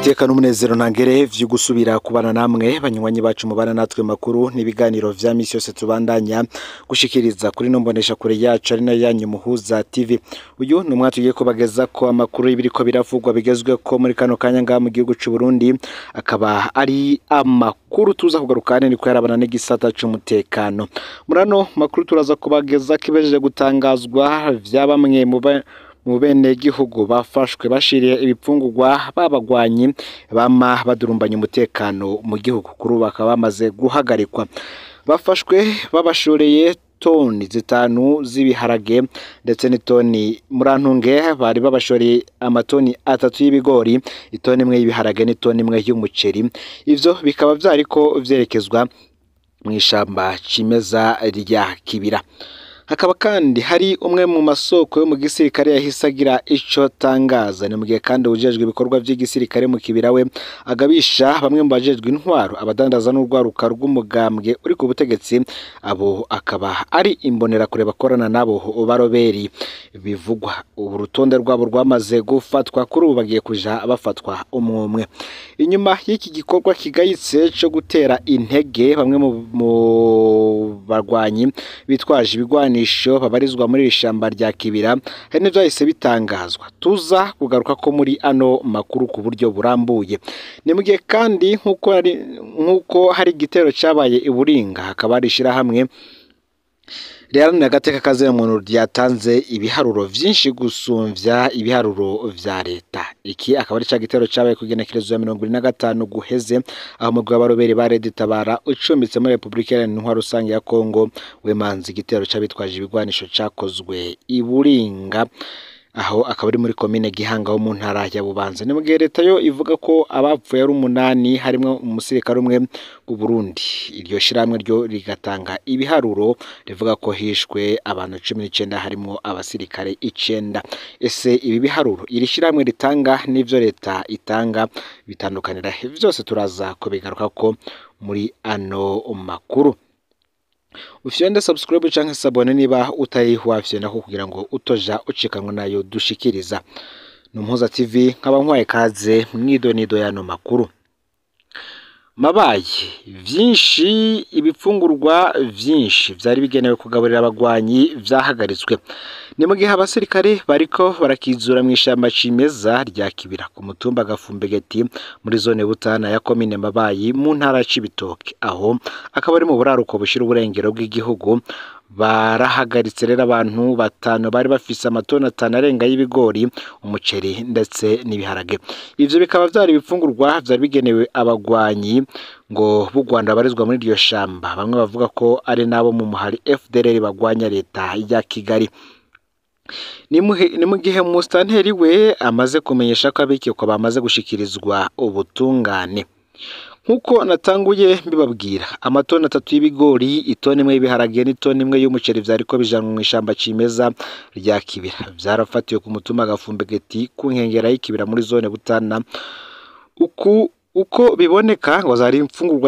Niteka n'umunezero ntangere vyo gusubira kubana namwe banywanyi bacu mubana natwe makuru n'ibiganiro vya misi yose tubandanya gushikiriza kuri no mbonesha kure yacu ari nayo yanyu Muhuza TV. Uyu ni umwanya tugiye kubageza ko amakuru y'ibiriko biravugwa bigezwe ko muri kano kanya ngaha mu gihugu c'u Burundi, akaba ari amakuru tuza kugaruka ni ko yarabana n'igisata c'umutekano. Murano makuru turaza kubageza kibejeje gutangazwa vya bamwe mu bene gihugu bafashwe bashiriye ibipfungurwa babagwanyi bama badurumbanya umutekano mu gihugu, kuri ubu bakaba bamaze guhagarikwa. Bafashwe babashoreye toni 5 z'ibiharage ndetse n'itoni murantunge bari babashoreye amatoni 3 y'ibigori, itoni imwe y'ibiharage n'itoni imwe y'umuceri. Ivyo bikaba vyariko vyerekezwa mw'ishamba cimeza rya Kibira. Hakaba kandi hari umwe mu masoko yo mu gisirikare yahise agira ico tangaza. Ni mu gihe kandi ujejwe ibikorwa vy'igisirikare mu Kibira we agabisha bamwe mu bajejwe intwaro, abadandaza n'urwaruka rw'umugambwe uri ku butegetsi, abo akaba ari imbonera kure bakorana nabo baroberi bivugwa. Ubu rutonde rwabo rwamaze gufatwa, kuri ubu bagiye kuja bafatwa umwe. Inyuma y'iki gikorwa kigayitse co gutera intege bamwe mu barwanyi bitwaje ibigwanisho babarizwa muri ishamba rya Kibira, hari n'ivyahise bitangazwa tuza kugaruka ko muri ano makuru ku buryo burambuye. Ni mu gihe kandi nkuko hari igitero cabaye i Buringa, hakaba hari ishirahamwe riharanira agateka k'akazina ryatanze ibiharuro vyinshi gusumvya ibiharuro vya leta. Iki akaba ari ca gitero cabaye ku igenekerezo ya 25 guheze, aho umugwi w'abaroberi ba Red Tabara ucumbitse muri Republika Iharanira Intwaro Rusange ya Kongo wemanze igitero c'abitwaje ibigwanisho cakozwe i Buringa, aho akaba ari muri komine Gihanga ho mu ntara ya Bubanza. Ni mu gihe leta yo ivuga ko abapfuye ari 8 harimwo umusirikare umwe w'u Burundi. Iryo shirahamwe ryo rigatanga ibiharuro rivuga ko hishwe abantu 19 harimwo abasirikare 9. Ese ibi biharuro iri shirahamwe ritanga n'ivyo leta itanga bitandukanira? Vyose turaza kubigaruka ko muri ano makuru. Ufyonde subscribe canke sabone niba utayihwafye nako kugira ngo utoja ucikanwa nayo dushikiriza. Ni Muhuza TV nkaba nkwaye kaze mwidonido yano makuru. Mabaye vyinshi, ibipfungurwa vyinshi vyari bigenewe kugaburira abagwanyi vyahagaritswe. Ni mu gihe abasirikare bariko barakizura mw'ishamba cimeza rya Kibira ku mutumba Gafumbegeti muri zone Butana ya komine Mabayi mu ntara ya Cibitoke, aho akaba ari mu buraruko bushira uburengero bw'igihugu. Barahagaritse rero abantu 5 bari bafise amatoni 5 arenga y'ibigori, umuceri ndetse n'ibiharage. Ivyo bikaba vyari ibifungurwa vyari bigenewe abagwanyi ngo b'u Rwanda barizwa muri iryo shamba, bamwe bavuga ko ari nabo mu muhari FDLR bagwanya leta ya Kigali. Ni mu gihe musitanteri we amaze kumenyesha ko abikekwa bamaze gushikirizwa ubutungane. Nkuko natanguye mbibabwira, amatoni 3 y'ibigori, itoni imwe y'ibiharage n'itoni imwe y'umuceri vyariko bijanwa mw'ishamba cimeza rya Kibira vyarafatiwe ku mutumba Gafumbegeti ku nkengera y'Ikibira muri zone Butana. Uko biboneka ngo zari imfungurwa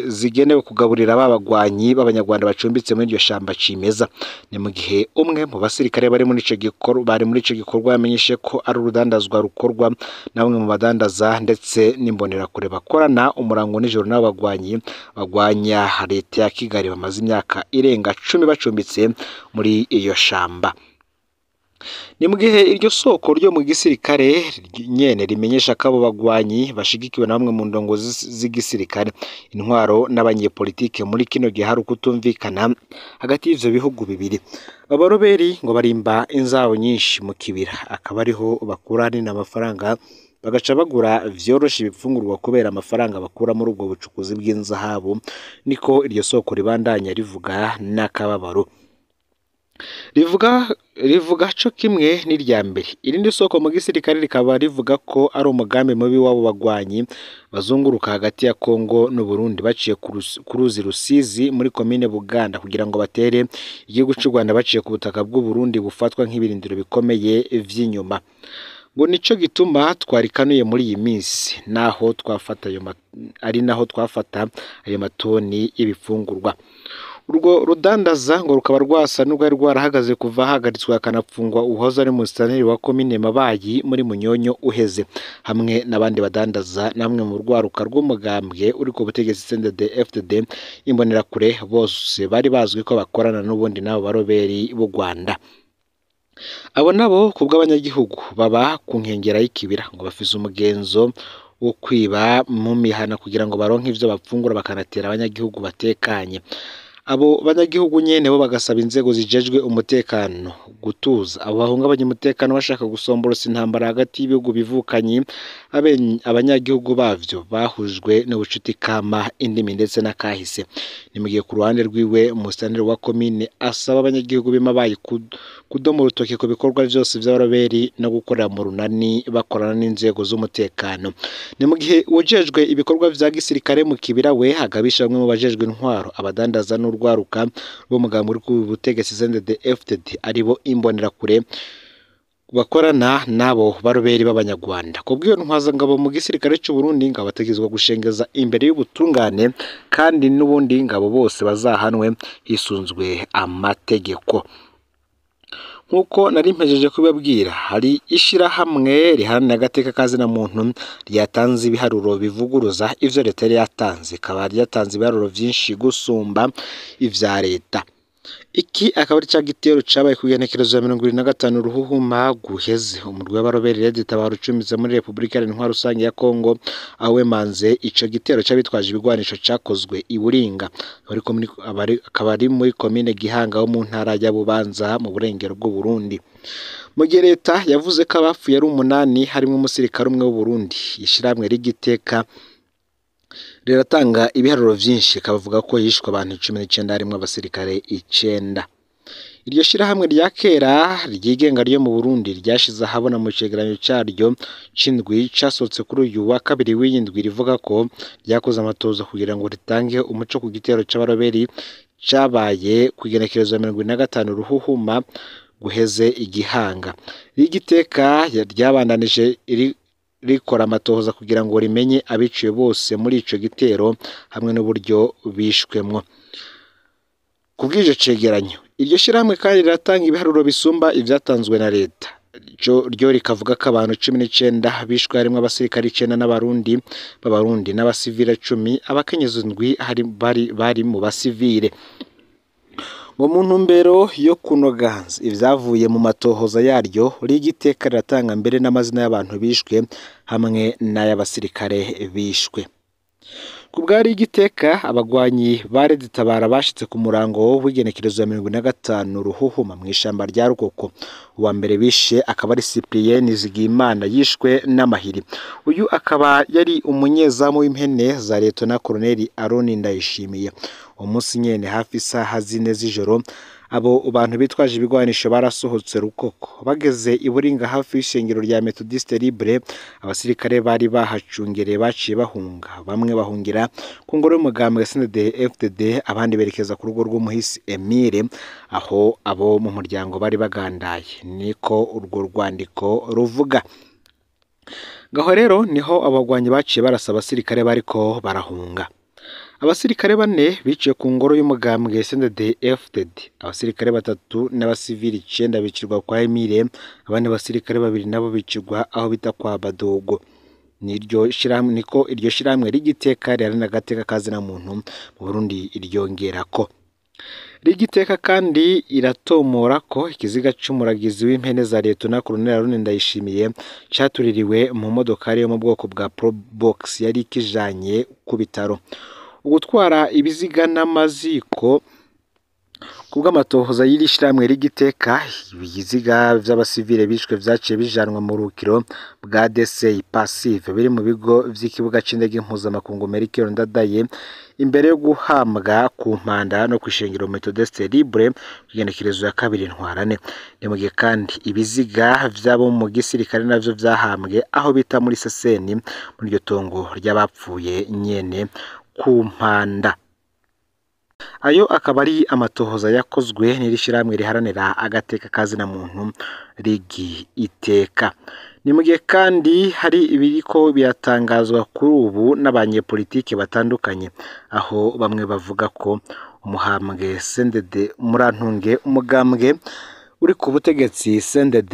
zigenewe kugaburira babagwanyi b'abanyarwanda bacumbitse muri iryo shamba cimeza. Ni mu gihe umwe mu basirikare bari muri ico gikorwa bari muri ico gikorwa yamenyeshe ko ari urudandazwa rukorwa na bamwe mu badandaza ndetse n'imbonera kure bakorana umurango nijoro n'abagwanyi bagwanya leta ya Kigali bamaze imyaka irenga 10 bacumbitse muri iyo shamba. Ni mu gihe iryo soko ryo mu gisirikare nyene rimenyesha ko abo bagwanyi bashigikiwe na bamwe mu ndongozi z'igisirikare, intwaro n'abanyepolitike muri kino gihe hari ukutumvikana hagati y'ivyo bihugu bibiri. Abaroberi ngo barimba inzaho nyinshi mu Kibira, akaba ariho bakura n'amafaranga bagaca bagura vyoroshe ibifungurwa kubera amafaranga bakura muri ubwo bucukuzi bw'inzahabu, niko iryo soko ribandanya rivuga n'akababaro. Rivuga co kimwe n'irya mbere. Irindi soko mu gisirikare rikaba rivuga ko ari umugambi mubi w'abo bagwanyi bazunguruka hagati ya Kongo n'u Burundi baciye ku ruzi Rusizi muri komine Buganda kugira ngo batere igihugu c'u Rwanda baciye ku butaka bw'u Burundi bufatwa nk'ibirindiro bikomeye vy'inyuma. Ngo nico gituma twarikanuye muri iyi minsi naho twafata ayo ari naho twafata ayo matoni y'ibifungurwa. Urwo rudandaza ngo rukaba rwasa n'urwari rwarahagaze kuva hahagaritswe hakanapfungwa uwahoze ari musitanteri wa komine Mabayi muri Munyonyo uheze, hamwe n'abandi badandaza namwe mu rwaruka rw'umugambwe uri ku butegetsi CNDD-FDD Imbonerakure, bose bari bazwi ko bakorana n'ubundi n'abo baroberi b'u Rwanda. Abo nabo ku bw'abanyagihugu baba ku nkengera y'ikibira ngo bafise umugenzo wo kwiba mu mihana kugira ngo baronke ivyo bapfungura, bakanatera abanyagihugu batekanye. Abo banyagihugu nyene bo bagasaba inzego zijejwe umutekano gutuza abo bahungabanya umutekano bashaka gusomborosa intambara hagati y'ibihugu bivukanyi, abanyagihugu bavyo bahujwe n'ubucuti kama, indimi ndetse n'akahise. Ni mu gihe ku ruhande rwiwe umusitanteri wa komine asaba abanyagihugu b'Imabayi kudoma urutoke ku bikorwa vyose vy'abaroberi no gukorera mu runani bakorana n'inzego z'umutekano. Ni mu gihe uwujejwe ibikorwa vya gisirikare mu Kibira we agabisha bamwe mu bajejwe intwaro, abadandaza n'urwaruka rw'umugambi uri ku butegetsi CNDD-FDD aribo Imbonerakure bakorana n'abo baroberi b'Abanyarwanda. Ku bw'iyo ntwazangabo mu gisirikare c'u Burundi ngo abategezwa gushengeza imbere y'ubutungane, kandi n'ubundi ngabo bose bazahanwe hisunzwe amategeko. Nk'uko nari mpejeje kubibabwira, hari ishirahamwe riharanira agateka ka zina muntu ryatanze ibiharuro bivuguruza ivyo leta yari yatanze, rikaba ryatanze ibiharuro vyinshi gusumba ivya leta. Iki akaba ari ca gitero cabaye ku igenekerezo ya 25 Ruhuhuma guheze, umurwi w'abaroberi Red Tabara ucumbitse muri Repubulika Iharanira Intwaro Rusange ya Kongo, aho wemanze ico gitero c'abitwaje ibigwanisho cakozwe i Buringa, akaba ari muri komine Gihanga ho mu ntara ya Bubanza mu burengero bw'Uburundi. Mu gihe leta yavuze ko abapfuye ari 8 harimwo umusirikare umwe w'Uburundi, ishirahamwe ry'igiteka riratanga ibiharuro vyinshi, rikavuga ko hishwe abantu 19 harimwo abasirikare 9. Iryo shirahamwe rya kera ryigenga ryo mu Burundi ryashize ahabona mu cegeranyo caryo c'indwi casohotse kuri uyu wa kabiri w'iyindwi, rivuga ko ryakoze amatoza kugira ngo ritange umuco ku gitero c'abaroberi cabaye ku igenekerezo ya 75 Ruhuhuma guheze igihanga. Rigiteka ryabandanije rikora amatohoza kugira ngo rimenye abiciwe bose muri ico gitero hamwe n'uburyo bishwemwo. Kubw'ivyo cegeranyo, iryo shirahamwe kandi riratanga ibiharuro bisumba ivyatanzwe na leta. Ryo rikavuga ko abantu 19 bishwe harimwo abasirikare 9 n'abarundi b'abarundi n'abasivile 10, abakenyezi 7 bari mu basivile. Ngo mu ntumbero yo kunoganza ivyavuye mu matohoza yaryo, rigiteka riratanga mbere n'amazina y'abantu bishwe hamwe n'ay'abasirikare bishwe. Ku bwa Rigiteka, abagwanyi ba Red Tabara bashitse ku murango w'igenekerezo ya 75 Ruhuhuma mw'ishamba rya Rukoko. Uwa mbere bishe akaba ari Cyprien Nizigiyimana yishwe n'amahiri. Uyu akaba yari umunyezamu w'impene za Liyetona Koloneli Aroni Ndayishimiye. Uwo munsi nyene hafi isaha 4 z'ijoro, abo bantu bitwaje ibigwanisho barasohotse Rukoko bageze i Buringa hafi y'ishengero rya Methodiste Libre. Abasirikare bari bahacungereye baciye bahunga, bamwe bahungira ku ngoro y'umugambwe CNDD-FDD, abandi berekeza ku rugo rw'umuhisi Emile aho abo mu muryango bari bagandaye, niko urwo rwandiko ruvuga. Ngaho rero niho abagwanyi baciye barasa abasirikare bariko barahunga. Abasirikare 4 biciwe ku ngoro y'umugambwe CNDD-FDD, abasirikare 3 n'abasivili 9 bicirwa kwa Emile, abandi basirikare 2 nabo bicirwa aho bita kwa Badogo. Niryo shirahamwe, niko iryo shirahamwe rigiteka riharanira agateka ka zina muntu mu Burundi iryongerako. Rigiteka kandi iratomora ko ikiziga c'umuragizi w'impene za Liyetona Koloneli Aroni Ndayishimiye catuririwe mu modokari yo mu bwoko bwa Probox yari ikijanye ku bitaro. Ugutwara ibiziga n'amaziko Kubw'amatohoza y'iri shirahamwe ry'igiteka, ibiziga vy'abasivile bishwe vyaciye bijanwa mu buruhukiro bwa DCI Passive biri mu bigo vy'ikibuga c'indege mpuzamakungu Melchior Ndadaye, imbere yo guhambwa ku Mpanda no kw'ishengero Methodiste Libre kw'igenekerezo ya 2 Ntwarante. Ni mugihe kandi ibiziga vy'abo mu gisirikare navyo vyahambwe aho bita muri Seseni muri iryo tongo ry'abapfuye nyene ku Mpanda. Ayo akaba ari amatohoza yakozwe n'iri shirahamwe riharanira agateka kazina muntu rigi iteka. Ni mugihe kandi hari ibiriko biratangazwa kuri ubu n'abanyepolitike batandukanye, aho bamwe bavuga ko Umuhambwe CNDD Murantunge, umugambwe uri ku butegetsi CNDD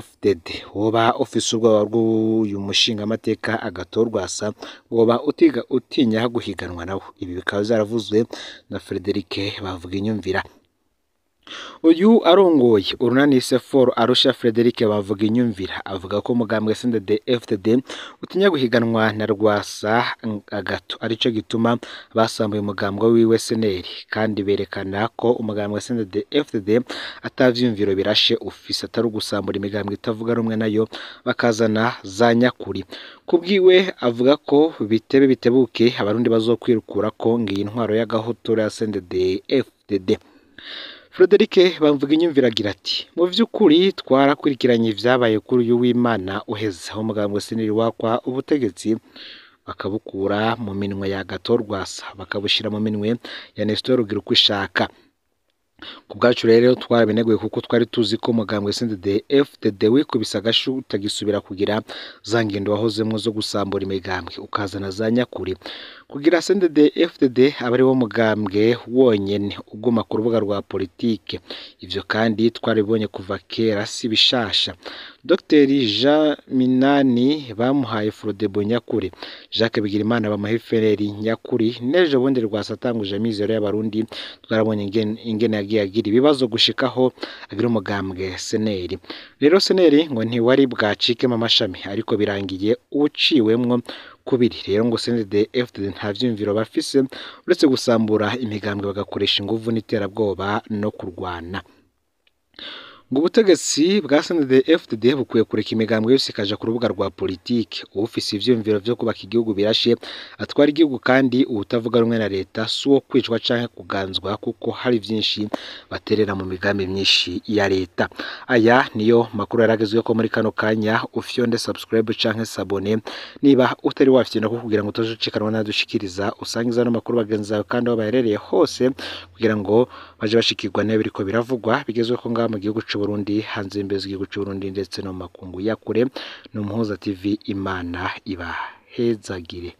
FDD woba ufise ubwoba bw'uyu mushingamateka Agathon Rwasa, woba utinya guhiganwa nawe. Ibi bikaba vyaravuzwe na Frederic Bavuginyumvira. Uyu arongoye urunani Sefor Arusha, Frederic Bavuginyumvira, avuga ko umugambwe CNDD FDD utinya guhiganwa na Rwasa Agathon, arico gituma basambuye umugambwe wiwe SNL, kandi berekana ko umugambwe CNDD FDD atavyiyumviro birashe ufise, atari ugusambura imigambwe itavuga rumwe nayo bakazana za nyakuri. Kubwiwe avuga ko bitebe bitebuke abarundi bazokwirukura ko ngiyi intwaro y'agahotora ya CNDD FDD. Frederic Bavuginyumvira agira ati: mu vy'ukuri twarakurikiranye ivyabaye kuri uyu w'Imana uheze, aho umugambwe SNL wakwa ubutegetsi bakabukura mu minwe ya Agathon Rwasa bakabushira mu minwe ya Nestor Girukishaka. Ku bwacu rero twarabineguye, kuko twari tuzi ko umugambwe CNDD FDD wikubise agashu utagisubira kugira za ngendo wahozemwo zo gusambura imigambwe ukazana za nyakuri, kugira CNDD FDD aba ari wo mugambwe wonyene uguma ku rubuga rwa politike. Ivyo kandi twarabibonye kuva kera, si bishasha. Dr Jean Minani bamuhaye Frodebu nyakuri, Jacques Bigirimana bamuha FNL nyakuri, n'ejo bundi Rwasa atanguje Amizero y'Abarundi, twarabonye ingene yagiye agira ibibazo gushikaho agira umugambwe SNL. Rero SNL ngo ntiwari bwacikemo amashami, ariko birangiye uciwemwo kubiri. Rero ngo CNDD FDD nta vyiyumviro bafise uretse gusambura imigambwe bagakoresha inguvu n'iterabwoba no kurwana. Ngo ubutegetsi bwa CNDD FDD bukwiye kureka imigambwe yose ikaja ku rubuga rwa politike, uwufise ivyiyumviro vyo kubaka igihugu birashe atwara igihugu, kandi uwutavuga rumwe na leta si uwo kwicwa canke kuganzwa, kuko hari vyinshi baterera mu migambi myinshi ya leta. Aya niyo makuru yaragezweko muri kano kanya. Ufyonde subscribe canke s'abonner niba utari wafyonda, kugira ngo utazocikanwa n'ayadushikiriza. Usangiza ano makuru bagenzi bawe kandi aho baherereye hose, kugira ngo baje bashikirwa n'ibiriko biravugwa bigezweko ngaha mu gihugu c'u Burundi, hanze y'imbibe z'igihugu c'u Burundi ndetse no mu makungu ya kure. Ni Umuhuza TV, Imana ibahezagire.